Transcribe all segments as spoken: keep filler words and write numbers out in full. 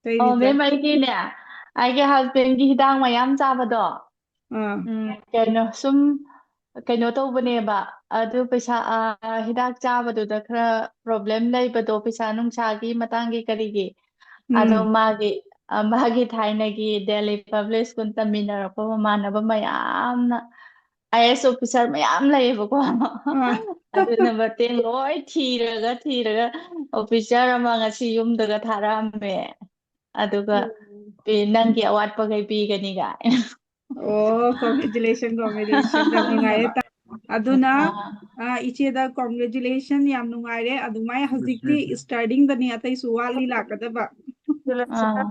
ꯀꯩ ꯑꯣ reason? ꯃꯦꯝ, ꯑꯩꯒꯤꯅꯦ, ꯑꯩꯒꯤ ꯍꯁꯕꯦꯟꯒꯤ ꯍꯤꯗꯥꯛ ꯃꯌꯥꯝ ꯆꯥꯕꯗꯣ, ꯑꯥ ꯎꯝ, ꯀꯩꯅꯣ, ꯁꯨꯝ ꯀꯩꯅꯣ ꯇꯧꯕꯅꯦꯕ, ꯑꯗꯨ ꯄꯩꯁꯥ, ꯑ, ꯍꯤꯗꯥꯛ ꯆꯥꯕꯗꯨꯗ ꯈꯔ ꯄ꯭ꯔꯣꯕ꯭ꯂꯦꯝ ꯂꯩꯕꯗꯣ, ꯄꯩꯁꯥ ꯅꯨꯡꯁꯥꯒꯤ ꯃꯇꯥꯡꯒꯤ ꯀꯔꯤꯒꯤ, ꯑꯗꯣ ꯎꯝ ꯃꯥꯒꯤ, ꯑ, ꯃꯥꯒꯤ ꯊꯥꯏꯅꯒꯤ ꯗꯦꯜꯂꯤ ꯄꯕ꯭ꯂꯤꯛ ꯁ꯭ꯀꯨꯜ ꯇꯝꯃꯤꯟꯅꯔꯛꯄ ꯃꯃꯥꯟꯅꯕ ꯃꯌꯥꯝꯅ, ꯑꯥꯏ ꯑꯦꯁ ꯑꯣꯐꯤꯁꯥꯔ ꯃꯌꯥꯝ ꯂꯩꯌꯦꯕꯀꯣ꯫ ꯑꯥ ꯑꯗꯨꯅ ꯃꯇꯦꯡ ꯂꯣꯏ ꯊꯤꯔꯒ ꯊꯤꯔꯒ ꯑꯣꯐꯤꯁꯥꯔ ꯑꯃ ꯉꯁꯤ ꯌꯨꯝꯗꯒ ꯊꯥꯔꯛꯑꯝꯃꯦ꯫ ꯑꯗꯨꯒ ꯎꯝ "ꯄꯤ-, ꯅꯪꯒꯤ ꯑꯋꯥꯠꯄꯈꯩ ꯄꯤꯒꯅꯤ" ꯀꯥꯏꯅ꯫ ꯑꯣ, congratulation, congratulation, ꯌꯥꯝ ꯅꯨꯡꯉꯥꯏꯔꯦ꯫ ꯇꯥ-, ꯑꯗꯨꯅ, ꯑꯥ, ꯏꯆꯦꯗ congratulation, ꯌꯥꯝ ꯅꯨꯡꯉꯥꯏꯔꯦ꯫ ꯑꯗꯨꯃꯥꯏꯅ ꯍꯧꯖꯤꯛꯇꯤ starting ꯗꯅꯤ, ꯑꯇꯩꯁꯨ ꯋꯥꯠꯂꯤ ꯂꯥꯛꯀꯗꯕ꯫ ꯑꯥ,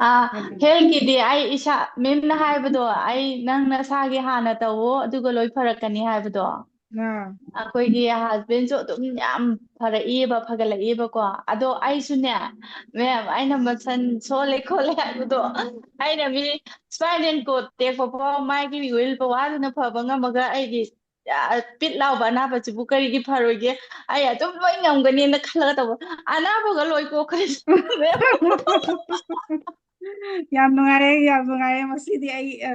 ꯑꯥ, health ꯀꯤꯗꯤ ꯑꯩ ꯏꯁꯥ, ꯃꯦꯝꯅ ꯍꯥꯏꯕꯗꯣ, ꯑꯩ, ꯅꯪ ꯅꯁꯥꯒꯤ ꯍꯥꯟꯅ ꯇꯧꯋꯣ, ꯑꯗꯨꯒ ꯂꯣꯏ ꯐꯔꯛꯀꯅꯤ ꯍꯥꯏꯕꯗꯣ, ꯑꯥ ꯑꯩꯈꯣꯏꯒꯤ ꯍꯁꯕꯦꯟꯁꯨ ꯑꯗꯨꯝ ꯌꯥꯝ ꯐꯔꯛꯏꯕ, ꯐꯒꯠꯂꯛꯏꯕꯀꯣ꯫ ꯑꯗꯣ ꯑꯩꯁꯨꯅꯦ, ꯃꯦꯝ, ꯑꯩꯅ ꯃꯁꯟ ꯁꯣꯜꯂꯦ ꯈꯣꯠꯂꯦ ꯍꯥꯏꯕꯗꯣ, ꯑꯩꯅ ꯃꯤ spinal cord ꯇꯦꯛꯄ ꯐꯥꯎ ꯃꯥꯒꯤ will power ꯗꯨꯅ ꯐꯕ ꯉꯝꯃꯒ ꯑꯩꯒꯤ, ꯑ, ꯄꯤꯠ ꯂꯥꯎꯕ ꯑꯅꯥꯕꯁꯤꯕꯨ ꯀꯔꯤꯒꯤ ꯐꯔꯣꯏꯒꯦ? ꯑꯩ ꯑꯗꯨꯝ ꯂꯣꯏ ꯉꯝꯒꯅꯤꯅ ꯈꯜꯂꯒ ꯇꯧꯕ, ꯑꯅꯥꯕꯒ ꯂꯣꯏ ꯀꯣꯛꯈ꯭ꯔꯦ꯫ ꯌꯥꯝ ꯅꯨꯡꯉꯥꯏꯔꯦ, ꯌꯥꯝ ꯅꯨꯡꯉꯥꯏꯔꯦ꯫ ꯉꯁꯤꯗꯤ ꯑꯩ, ꯑ,